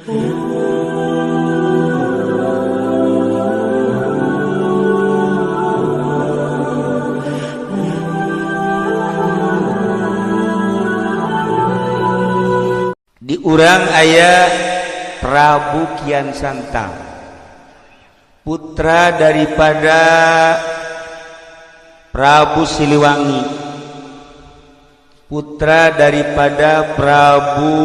Di urang aya Prabu Kian Santang, putra daripada Prabu Siliwangi, putra daripada Prabu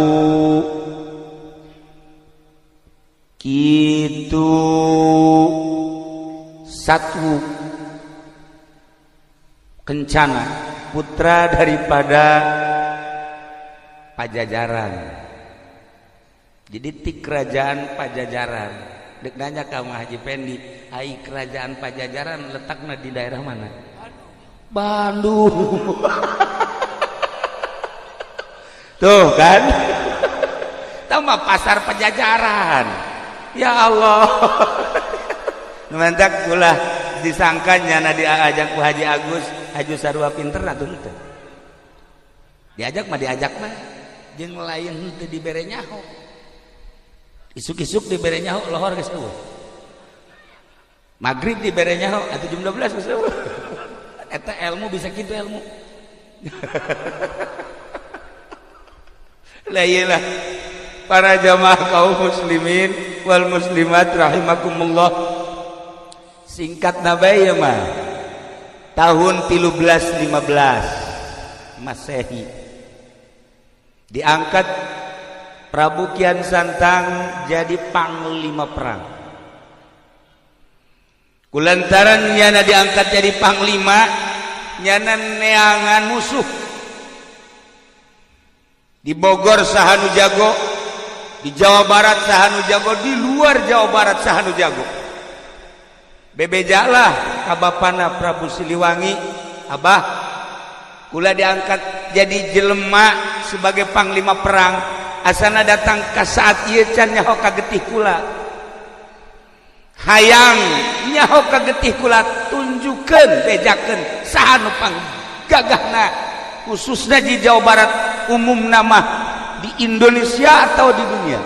Kitu Satu Kencana, putra daripada Pajajaran. Jadi ti kerajaan Pajajaran. Dek nanya ka Haji Pendi, ai kerajaan Pajajaran letaknya di daerah mana? Bandung. Tuh kan, tambah pasar Pajajaran. Ya Allah, mantak ulah disangkanya na diajak ku Haji Agus Haji sarua pinter atuh teu. Diajak mah diajak mah jeung lain teu dibere nyaho. Isuk-isuk dibere nyaho, lohor geus eueuh. Maghrib dibere nyaho atuh jam 12 geus eueuh. Eta ilmu bisa kitu ilmu. Lah iyalah para jamaah kaum muslimin wal muslimat rahimakumullah. Singkat nabai ya mah, tahun 1315 Masehi diangkat Prabu Kian Santang jadi panglima perang. Kulantaran nyana diangkat jadi panglima, nyana neangan musuh di Bogor saha nu jago, di Jawa Barat saha nu jago, di luar Jawa Barat saha nu jago. Bebejalah ka bapana Prabu Siliwangi, "Abah, kula diangkat jadi jelema sebagai panglima perang, asana datang ke saat ieu can nyaho ka getih kula, hayang nyaho ka getih kula, tunjukkeun, bejakeun saha nu panggagahna, khususnya di Jawa Barat, umum nama di Indonesia atau di dunia."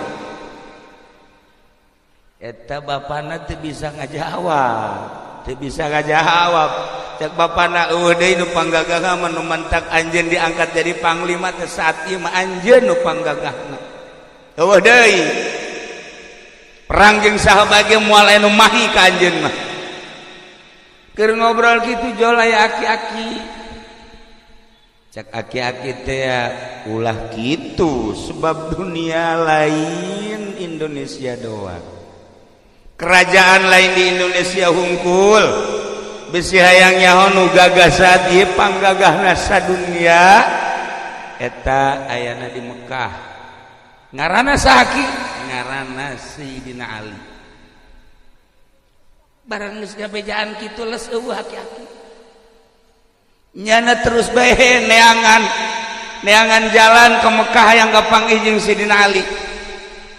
Eta bapana teu bisa ngajawab, teu bisa ngajawab. Cek bapana, "Eueuh deui nu panggagahna mah. Nu mantak anjeun diangkat jadi panglima teh saat ieu mah anjeun nu panggagahna. Eueuh deui, perang jeung saha bae moal aya nu mahi ka anjeun mah." Keur ngobrol kitu jol aya aki-aki. Cek aki-aki teh, "Ulah kitu, sebab dunia lain Indonesia doang, kerajaan lain di Indonesia hungkul. Bisi hayang nyaho nu gagah saat ieu, panggagahna sadunia eta ayana di Mekah. Ngaranna saha, Ki?" "Ngaranna Sayyidina Ali." Barang geus gabejaan kitu, les eueuh aki-aki. Nyana terus bae neangan neangan jalan ke Mekah yang kapanggih jeung Sayyidina Ali.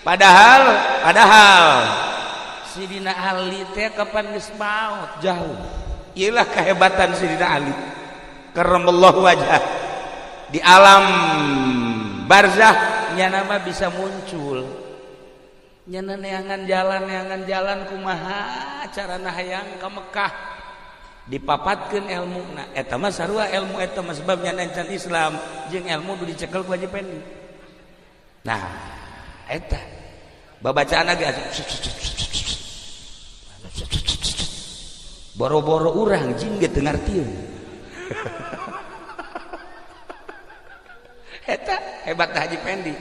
Padahal padahal Sidina Ali teh kapan geus maot jauh. Iyalah kehebatan Sidina Ali karramallahu wajah, di alam barzah nyana mah bisa muncul. Nyana neangan jalan, neangan jalan, kumaha carana hayang ka Mekah, dipapatkeun ilmuna. Eta mah sarua ilmu eta mah, sebab nyana encan Islam jeung ilmu nu dicekel ku Haji Pendi. Nah, eta babacaan ge boro-boro urang, jin ge teu ngartieun. Eta hebat Haji Pendi.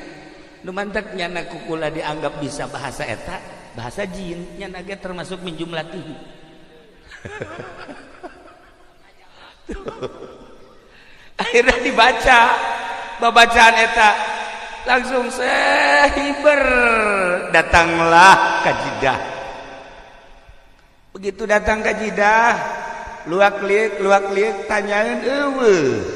Nu mantak nyana kukula dianggap bisa bahasa eta, bahasa jin, nyana ge termasuk min jumlatihi. Akhirnya dibaca babacaan eta, langsung sehiber datanglah ke Jidah. Begitu datang ke Jidah, luak liuk luak liuk, tanyain eueuh.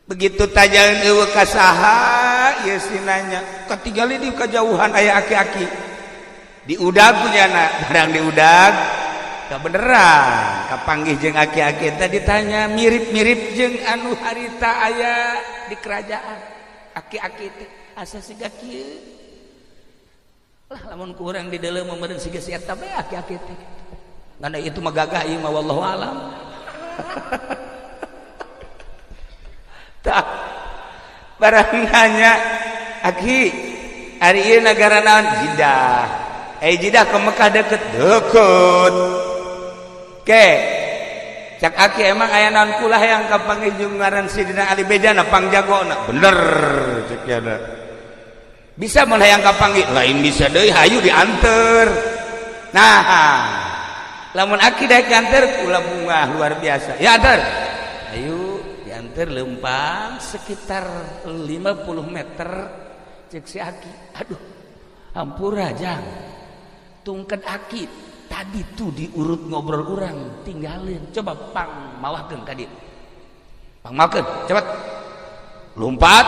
Begitu tanyain eueuh ka saha ieu, si nanya katinggali di kejauhan aya aki-aki, diudag punya anak. Barang diudag kebeneran kapanggih jeung aki-aki. Tadi ditanya, mirip-mirip jeung anu harita aya di kerajaan. Aki-aki teh asa siga kieu. Lah lamun kurang di dalam meureun siga si eta bae aki-aki teh. Ngan itu mah gagah ieu mah wallahu alam. Tah barang nanya aki ari ieu nagara naon? Jidah. Eh Jidah ke Mekah deket? Deket. Ke cak aki emang aya naon kula hayang kapanggih jeung ngaran Sidina Ali bejana pangjagona. Bener cek yana. Bisa mun hayang kapanggih? Lain bisa deui, hayu dianter. Nah, lamun aki daek nganter kula bungah luar biasa. Ya anter. Ayo dianter lempang sekitar 50 meter cek si aki. Aduh, hampura jang. Tungket aki tadi tuh diurut ngobrol urang tinggalin, coba pang mawakeun ka dieu, pang mawakeun cepet, lompat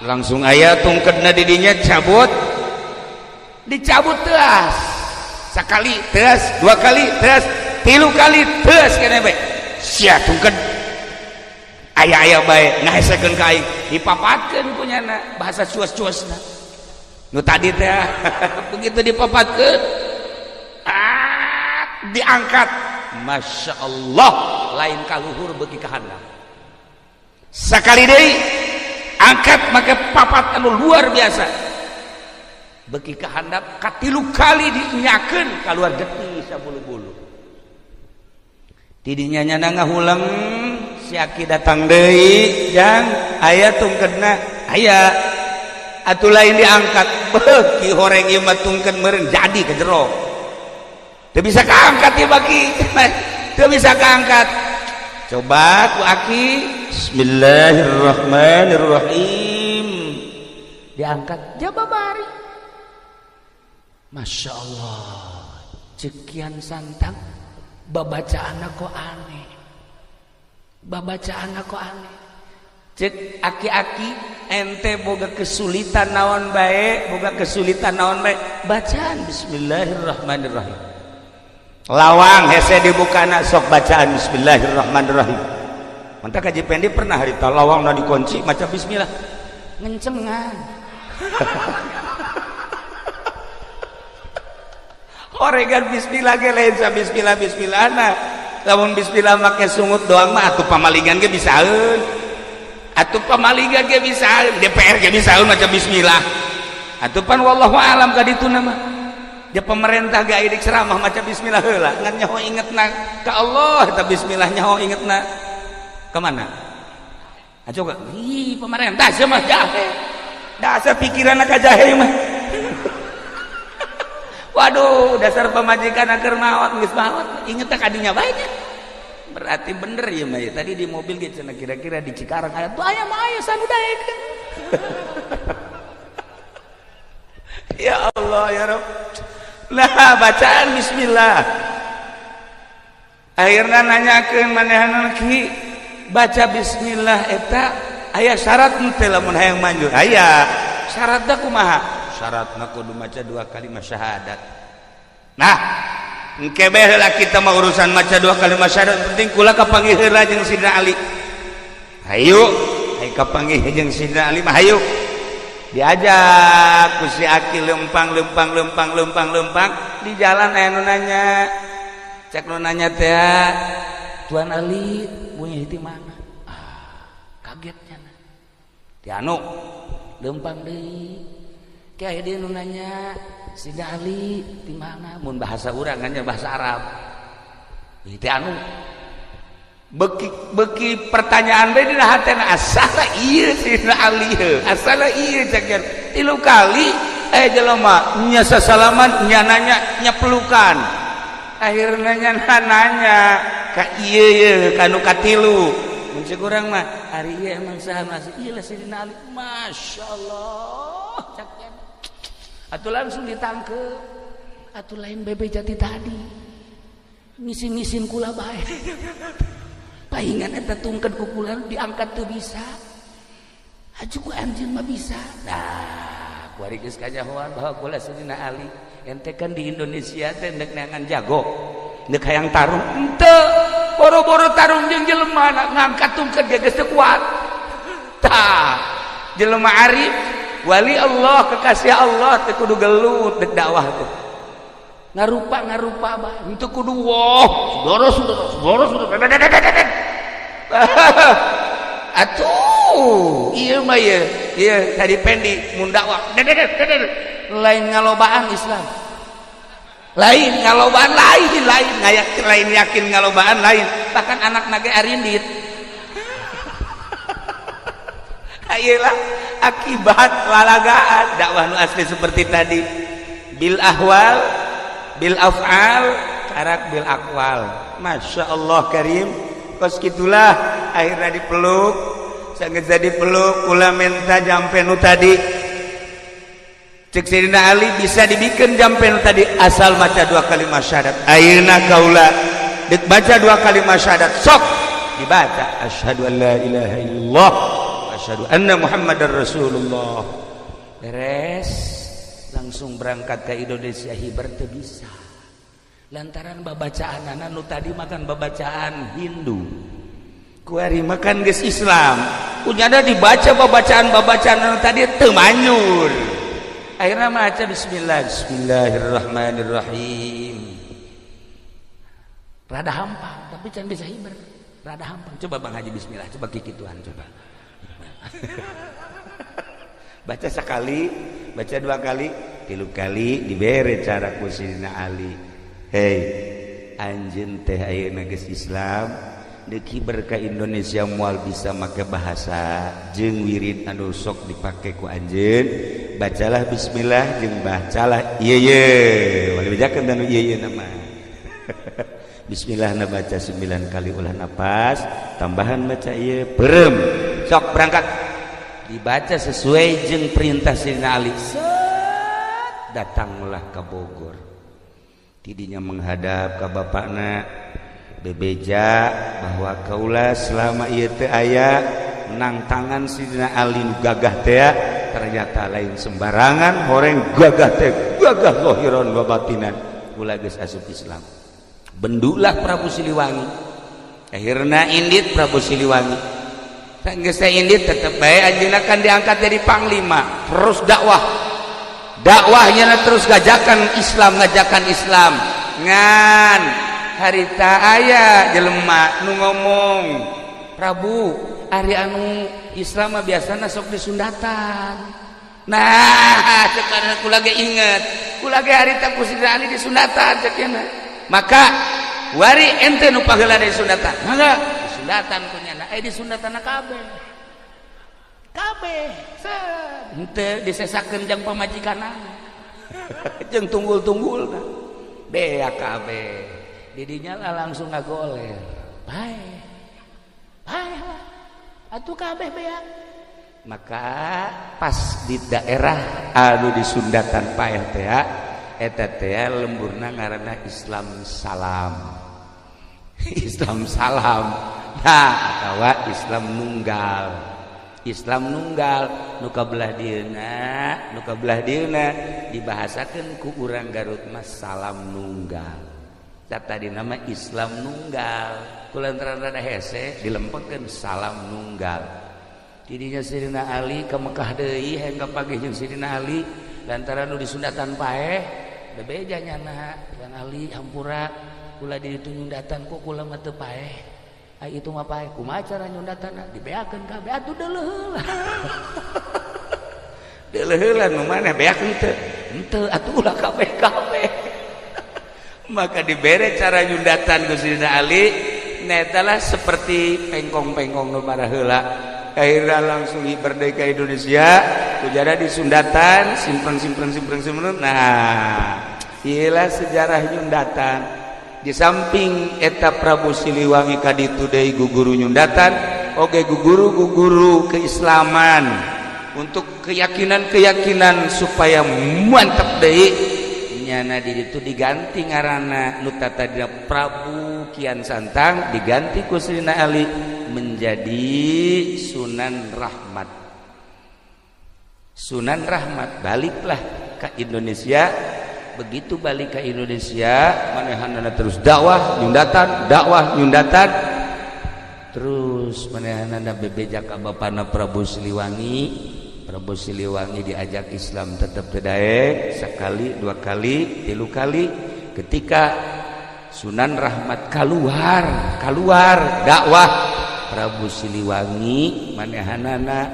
langsung aya tungketna di dinya, cabut, dicabut teas sekali, teas dua kali, teas tilu kali, teas kene bae sia tungket aya-aya bae ngahesekeun ka aing, dipapatkeun kunyana bahasa cuas-cuasna nu tadi teh. Begitu dipapatkeun diangkat, Masya Allah, lain kaluhur beuki ka handap. Sakali deui angkat make papat anu luar biasa beuki ka handap, katilu kali dinyakeun kaluar getih sabulu-bulu. Tidinya nyana ngahuleng, si aki datang deui, jang aya tungkedna? Aya. Atuh lain diangkat, beuki horeng ieu mah tungked meureun jadi ke jero. Teu bisa kaangkat ieu baki. Teu bisa kaangkat. Coba ku aki bismillahirrahmanirrahim. Diangkat jaba bari. Masya Allah. Cekian santang babacaan kok aneh. Babacaan kok aneh. Cek aki-aki ente boga kesulitan naon bae, boga kesulitan naon bae, bacaan bismillahirrahmanirrahim. Lawang hese dibukana sok bacaan bismillahirrahmanirrahim. Mantap Kaji Pendi pernah harita lawang na dikunci maca bismillah ngencengan. Oregan bismillah ge lain sa bismillah bismillahna. Lamun bismillah make sungut doang mah atuh pamalingan ge bisaeun. Atuh pamalingan ge bisaeun, DPR ge bisaeun maca bismillah. Atuh pan wallahu alam ka dituna mah. Ya pemerintah gak idik ceramah maca bismillah heula ngan nyaho ingetna ka Allah eta bismillah nyaho ingetna ka mana? Ah coba ih pemerintah sia mah jahe. Dasar pikiranna ka jahe mah. Waduh, dasar pamajikan keur maot geus maot ingetna ka dinya bae nya. Berarti bener ya mah ya. Tadi di mobil ge cenah kira-kira di Cikarang aya tuh aya mah aya sanu daekeun. Ya Allah ya Rabb. Nah bacaan bismillah akhirnya nanyakeun manehanna ki baca bismillah eta aya syarat henteu lamun hayang manjur? Aya. Syaratna kumaha? Syaratna kudu maca dua kalimat syahadat. Nah engke bae heula kita mah urusan maca dua kalimat syahadat, penting kula kapanggih heula jeung Sidina Ali. Hayu hayu kapanggih jeung Sidina Ali mah hayu. Diajak ku si aki lempang lempang lempang lempang lempang di jalan aya nu nanya, cek nu nanya teh Tuan Ali punya di mana? Ah, kagetnya ti anu lempang deui kayak dia nu nanya si Ali di mana? Mun bahasa urang kan bahasa Arab ti anu beki beki pertanyaan bae dina hatena asala ieu Sidina Ali heuh asala ieu cek tilu kali jelema nya sasalaman nya nanya nya pelukan akhirna nya nanya ka ieu ye ka nu katilu mun cek urang mah ari ieu emang saha masih ieu lah Sidina Ali. Masyaallah cek atuh langsung ditangkep atuh lain bebe jati tadi ngisin-ngisin kula bae. Paingan eta tungkeun kukulan diangkat teu bisa. Aju ku anjeun mah bisa. Nah, kuari geus kanyahoan bahwa kula Sidina Ali. Ente kan di Indonesia teh ndek neangan jago. Ndek hayang tarung henteu. Boro-boro tarung jeung jelema ngangkat tungkeun ge geus teu kuat. Tah, jelema arif Wali Allah, kekasih Allah teu kudu gelut dek dakwah teh. Ngarupa ngarupa bae, henteu kudu wah, saudara saudara saudara saudara. Atuh, ieu mah ieu, ieu tadi pendi mun dakwah. Lain ngalobaan Islam. Lain ngalobaan, lain lain ngayakin, lain yakin ngalobaan lain. Bahkan anak nage arindit. Ayelah akibat lalagaan dakwah nu asli seperti tadi. Bil ahwal, bil af'al, karak bil aqwal. Masya Allah karim. Kos gitulah akhirnya dipeluk. Sanggeus dipeluk kula menta jampe nu tadi. Cek Sayyidina Ali bisa dibikin jampe nu tadi asal maca dua kalimat syahadat. Ayeuna kaula dek baca dua kalimat syahadat sok dibaca asyhadu an la ilaha illallah asyhadu anna muhammadar rasulullah. Beres langsung berangkat ke Indonesia hiber teu bisa. Lantaran babacaanana nu tadi makan babacaan Hindu. Kuari makan geus Islam. Kunyana dibaca babacaan-babacaan anu tadi teu manyur. Akhirnya maca bismillah, bismillahirrahmanirrahim. Rada hampang tapi can bisa hiber. Rada hampang. Coba Bang Haji bismillah, coba kikituan coba. Baca sekali, baca dua kali, tilu kali dibere cara ku Sidina Ali. Hei, anjeun teh ayeuna geus Islam, deuk hiber ka Indonesia moal bisa make bahasa jeung wirid anu sok dipake ku anjeun. Bacalah bismillah jeung bacalah ieu ye. Wali bejakeun anu ieu ye nama. Bismillah na baca 9 kali ulah napas, tambahan baca ieu perem. Sok berangkat. Dibaca sesuai jeung perintah Sidina Ali. Set, datanglah ke Bogor. Tidinya menghadap ke bapakna bebeja bahwa kaula selama ieu teh aya nang tangan Sidina Ali nu gagah teh ternyata lain sembarangan horeng gagah teh gagah zahiran wa batinan kula geus asup Islam. Bendulah Prabu Siliwangi. Akhirna indit Prabu Siliwangi. Geus teh indit tetep bae anjeunna kan diangkat jadi panglima, terus dakwah. Dakwahnya terus ngajakan Islam, ngajakan Islam. Ngan harita aya jelema nu ngomong, Prabu, ari anu Islam mah biasana sok disundatan. Nah, sekarang kula ge inget, kula ge harita ku Sidina Ali disundatan cek nya. Maka wari ente nu paheula disundatan. Mangga disundatan ku nyana, eh disundatan kabeh. Kabeh. Set. Henteu disesakeun jang pamajikanna. Jeung tunggul-tunggulna. Bea kabeh. Didinya lah langsung ngagoler. Bae. Bae lah. Atuh kabeh bea. Maka pas di daerah anu disundatan paeh teh eta teh lemburna ngaranna Islam Salam. Islam Salam. Nah, atawa Islam Nunggal. Islam Nunggal nu kabelah dieuna, nu kabelah dieuna dibahasakeun ku urang Garut mah Salam Nunggal. Tadi nama Islam Nunggal. Kulantaran rada hese dilempekeun Salam Nunggal. Tidinya Sidina Ali ke Mekah deui hayang kapanggih jeung Sidina Ali lantaran nu disundatan paeh bebeja nyana Kang Ali hampura kula di ditu nyundatan kok kula mah teu paeh. Ai itu mah paeh kumaha cara nyundatanna dibeakeun kabeh atuh deuleuh heula. Deuleuh heula nu maneh beak henteu. Henteu atuh ulah kabeh-kabeh. Maka dibere cara nyundatan ku Sidina Ali netalah seperti pengkong-pengkong nu heula. Akhirnya langsung merdeka Indonesia kujada disundatan simpen simpen simpen simpen. Nah, iyalah sejarah nyundatan. Di samping eta Prabu Siliwangi kaditu deui guguru nyundatan, oge guguru-guguru keislaman untuk keyakinan-keyakinan supaya mantap deui nyana di ditu diganti ngaranna nu tadina Prabu Kian Santang diganti ku Sayyidina Ali menjadi Sunan Rahmat. Sunan Rahmat baliklah ke Indonesia. Begitu balik ke Indonesia manehanana terus dakwah nyundatan, dakwah nyundatan terus manehanana bebeja ka bapana Prabu Siliwangi. Prabu Siliwangi diajak Islam tetap teu daek, sekali, dua kali, tilu kali. Ketika Sunan Rahmat keluar keluar dakwah, Prabu Siliwangi manehanana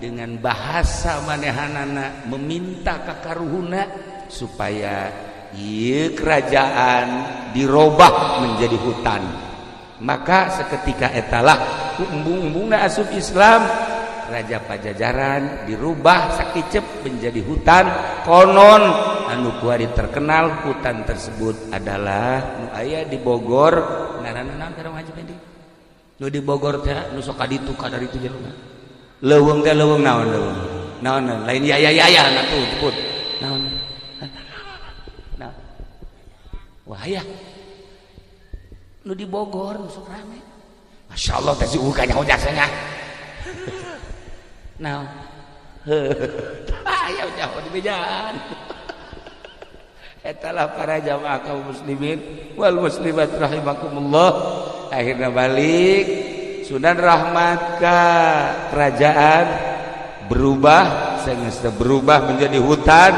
dengan bahasa manehanana meminta ka karuhuna supaya ieu kerajaan dirobah menjadi hutan. Maka seketika etalah ku embung-embungna asup Islam. Raja Pajajaran dirubah sakicep menjadi hutan. Konon anu kuari terkenal hutan tersebut adalah nu aya di Bogor. Ngaranna naon teh, Haji Pendi? Nu di Bogor teh, nu sok kaditu kadaritu jelema, leuweung teh, leuweung naon, leuweung naon? Lain ya ya ya ya tuh jemput naon. Nah, wah ya, nu di Bogor nu sok rame. Masya Allah teh, si kanyaho jasanya naon. Aya jauh di bejaan. Etalah para jamaah kaum muslimin wal muslimat rahimakumullah. Akhirnya balik Sunan Rahmat ke kerajaan, berubah sehingga berubah menjadi hutan.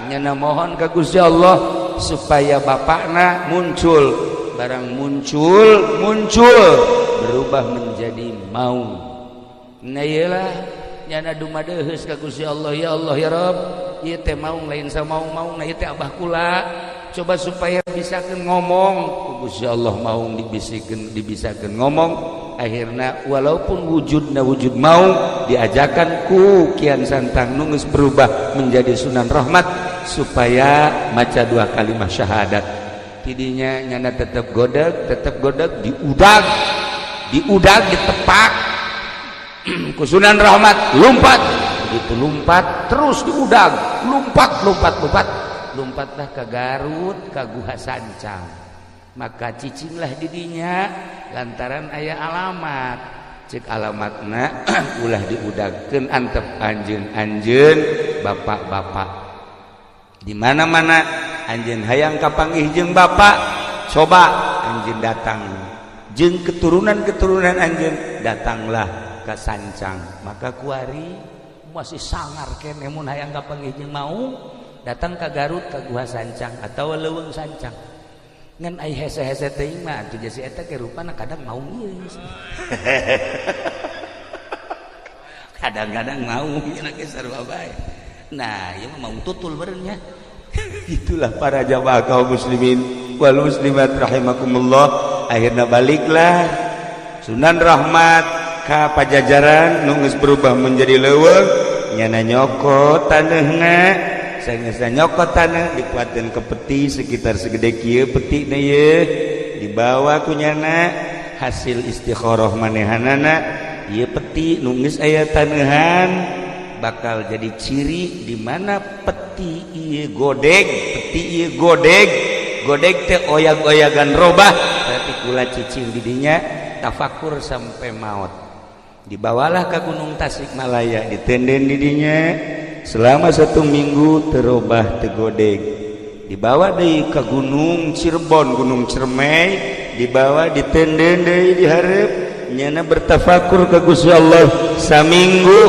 Nyana mohon ke Gusti Allah supaya bapakna muncul. Barang muncul, muncul berubah menjadi maung. Nah, iyalah, nyana dumadeheus ka Gusti Allah, "Ya Allah, ya Rabb, ieu teh maung lain samaung-maung, nah ieu teh abah kula, coba supaya bisa ngomong." Ku Gusti Allah maung dibisikeun, dibisakeun ngomong. Akhirnya walaupun wujudna wujud maung, diajakan ku Kian Santang nu geus berubah menjadi Sunan Rahmat supaya maca dua kalimat syahadat. Tidinya nyana tetap godeg, tetap godeg, diudag, diudag, ditepak ku Sunan Rahmat, lompat. Begitu lompat, terus diudag, lompat, lompat, lompat, lompatlah ke Garut, ke Guha Sancang. Maka cicinglah didinya lantaran aya alamat. Cek alamatna, ulah diudagkeun, antep anjeun, anjeun bapak-bapak di mana-mana anjeun hayang kapanggih jeung bapak, coba anjeun datang jeung keturunan-keturunan anjeun, datanglah ke Sancang. Maka kuari masih sangar kene mun hayang kapanggih jeung maung, datang ke Garut, ke Gua Sancang atau Leuweung Sancang. Ngan ai hese-hese teuing mah atuh jasi eta ke rupana kadang maung ieu, kadang-kadang maung nya ge sarua bae. Nah, ieu mah maung tutul beureun nya. Itulah para jamaah kaum muslimin wal muslimat rahimakumullah. Akhirnya baliklah Sunan Rahmat ka Pajajaran nu geus berubah menjadi leuweung. Nyana nyokot taneuhna. Sanggeusna nyokot tanah, dikuatkeun ke peti sekitar segede kieu peti na ye, dibawa ku nyana hasil istikharah manehanana, ieu peti nu geus aya taneuhan bakal jadi ciri di mana peti ieu godeg, peti ieu godeg, godeg teh oyag-oyagan robah, berarti kula cicing didinya tafakur sampai maut. Dibawalah ke Gunung Tasikmalaya, ditenden didinya selama satu minggu, terobah, teu godeg. Dibawa deui ke Gunung Cirebon, Gunung Ciremai, dibawa, ditenden deui dihareup. Nyana bertafakur ke Gusti Allah saminggu,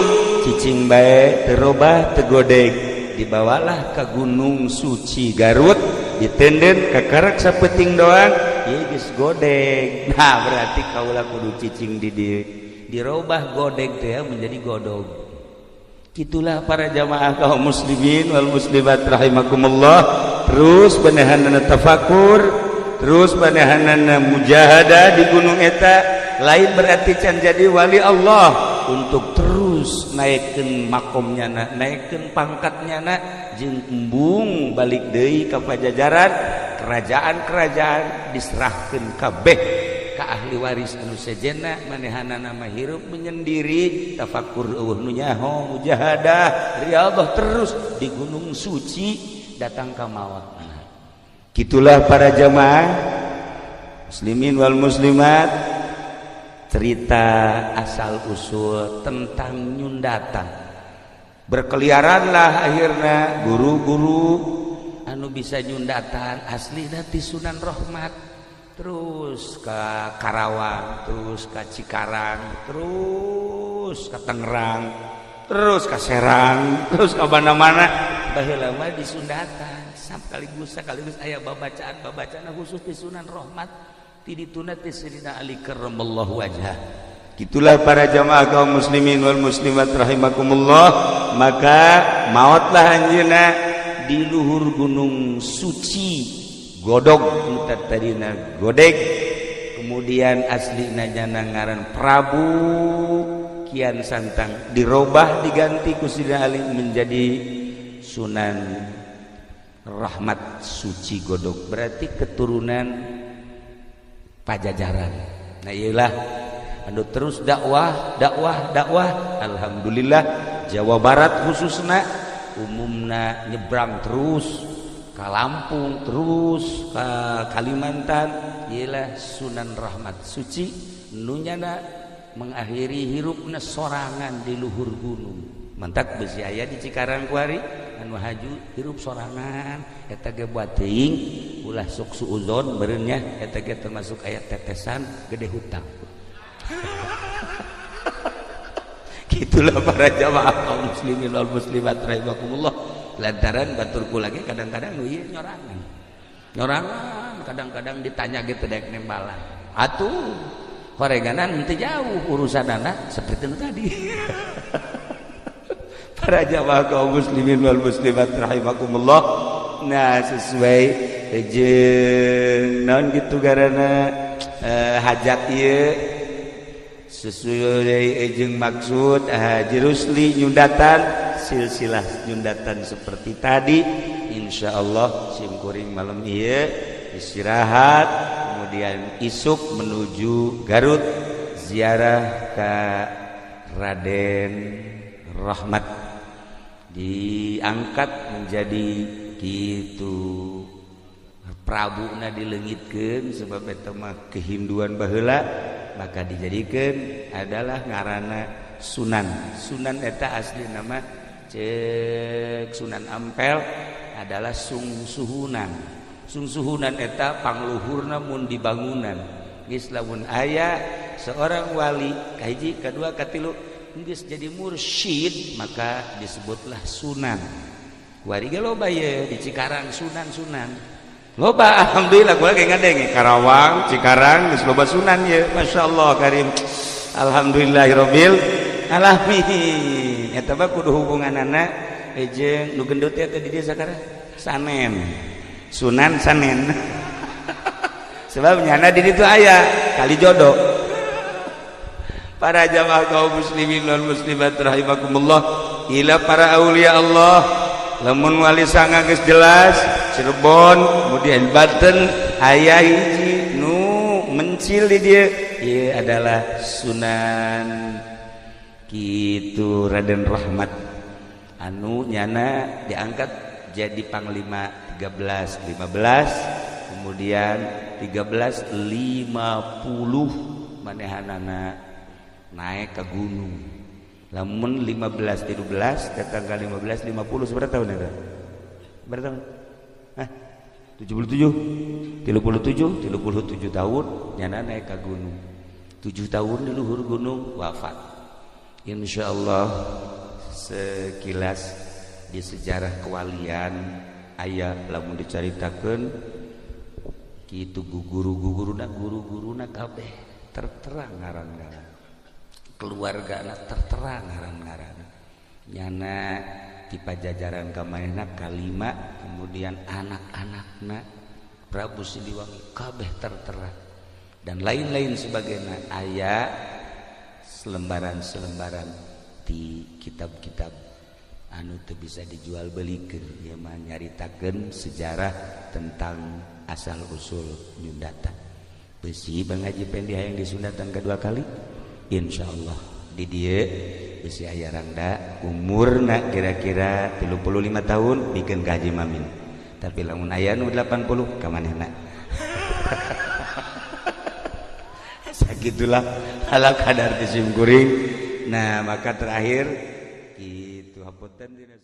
cicing bae, terobah, teu godeg. Dibawalah ke Gunung Suci Garut, ditenden kakarak sapeting doang, ieu geus godeg. Nah, berarti kaula kudu cicing di dieu. Dirobah godeg teh menjadi godog. Itulah para jamaah kaum muslimin wal muslimat rahimakumullah. Terus manehanana tafakur, terus manehanana mujahadah di gunung eta. Lain berarti can jadi wali Allah, untuk terus naikkan makomnya na, naikkan pangkatnya na, jeung embung balik deui ka Pajajaran. Kerajaan-kerajaan diserahkan kabeh ka ahli waris anu sejenna. Manehanana mah hirup menyendiri, tafakur, euweuh nu nyaho, mujahadah, riyadhah terus di Gunung Suci, datang ka maot. Gitulah para jamaah muslimin wal muslimat, cerita asal usul tentang nyundatan. Berkeliaranlah akhirnya guru-guru anu bisa nyundatan asli ti Sunan Rahmat, terus ke Karawang, terus ke Cikarang, terus ke Tangerang. Terus ka Serang, terus ka mana-mana. Baheula mah disundatan sekaligus sekaligus aya babacaan-babacaan khusus di Sunan Rahmat ti dituna ti Sayyidina Ali karramallahu wajhah. Gitulah para jamaah kaum muslimin wal muslimat rahimakumullah. Maka maotlah anjeunna di luhur gunung suci Godog, tadina Godeg, kemudian aslina nyana ngaran Prabu Kian Santang, dirobah, diganti ku Sidina Ali menjadi Sunan Rahmat Suci Godog, berarti keturunan Pajajaran. Nah, iyalah anu terus dakwah, dakwah, dakwah. Alhamdulillah, Jawa Barat khususnya, umumna nyebrang terus ke Lampung, terus ke Kalimantan. Ialah Sunan Rahmat Suci nunyana mengakhiri hirupna sorangan di luhur gunung. Mantak besi aya di Cikarang kuari anu haju hirup sorangan. Eta ge buat teuing ulah sok suuzon meureun, eta ge termasuk aya tetesan gede hutang. Gitulah para jamaah kaum muslimin wal muslimat rahimakumullah. Lantaran baturku lagi kadang-kadang nu ieu nyorangan nyorangan, kadang-kadang ditanya gitu dek nembalan atuh horeganan henteu jauh urusan anak seperti itu tadi. Para jamaah kaum muslimin wal muslimat rahimakumullah. Nah, sesuai jeung naon gitu garana hajat ieu, sesuai jeung maksud Haji Rusli nyundatan silsilah nyundatan seperti tadi. Insyaallah simkuring malam ieu istirahat, kemudian isuk menuju Garut ziarah ke Raden Rahmat, diangkat menjadi gitu Prabuna, dileungitkeun sebab eta mah kehinduan baheula, maka dijadikan adalah ngarana Sunan. Sunan eta asli nama cek Sunan Ampel adalah Sungsuhunan. Sungsuhunan eta pangluhurna mun di bangunan. Geus lamun aya seorang wali kahiji, kadua, katilu, geus jadi mursyid, maka disebutlah sunan. Kuari ge loba ye di Cikarang sunan-sunan loba. Alhamdulillah, gua kayak ngadenge Karawang, Cikarang geus loba sunan ye. Masyaallah karim, alhamdulillahirabbil alamin. Eta mah kudu hubunganana jeung nu gendut teh di desa sakarang Sanen, Sunan Sanen, sebab nyana di ditu aya kali jodoh. Para jamaah kaum muslimin wal muslimat rahimakumullah, ila para aulia Allah, lamun wali sanga geus jelas Cirebon, kemudian Banten aya hiji nu mencil di dia, ieu adalah Sunan kitu Raden Rahmat anu nyana diangkat jadi panglima 13 15, kemudian 1350 manehanana naik ke gunung. Lamun 15 13 datang ke 15 50, seberapa tahun itu? Berapa tahun? Hah? 77, 37, 37 tahun nyana naik ke gunung, 7 tahun di luhur gunung wafat. Insyaallah sekilas di sejarah kewalian aya lamun dicaritakeun kitu guru-guruna, guru-guruna kabeh tertera ngaran-ngaran, keluargana tertera ngaran-ngaran, nyana di Pajajaran kamanehna kalima, kemudian anak-anakna Prabu Siliwangi kabeh tertera dan lain-lain sebagainya. Aya selembaran-selembaran di kitab-kitab anu teu bisa dijual belikeun, ieu mah nyaritakeun sejarah tentang asal usul nyundatan. Besi Bang Haji Pendi hayang disundatan kedua kali, insyaallah di dieu besi aya rangda umurna kira-kira 35 tahun bikin ka Haji Mamin, tapi lamun aya nu 80 ka manehna. Sagitulah ala kadar disim kuring. Nah, maka terakhir kitu hapunten dina.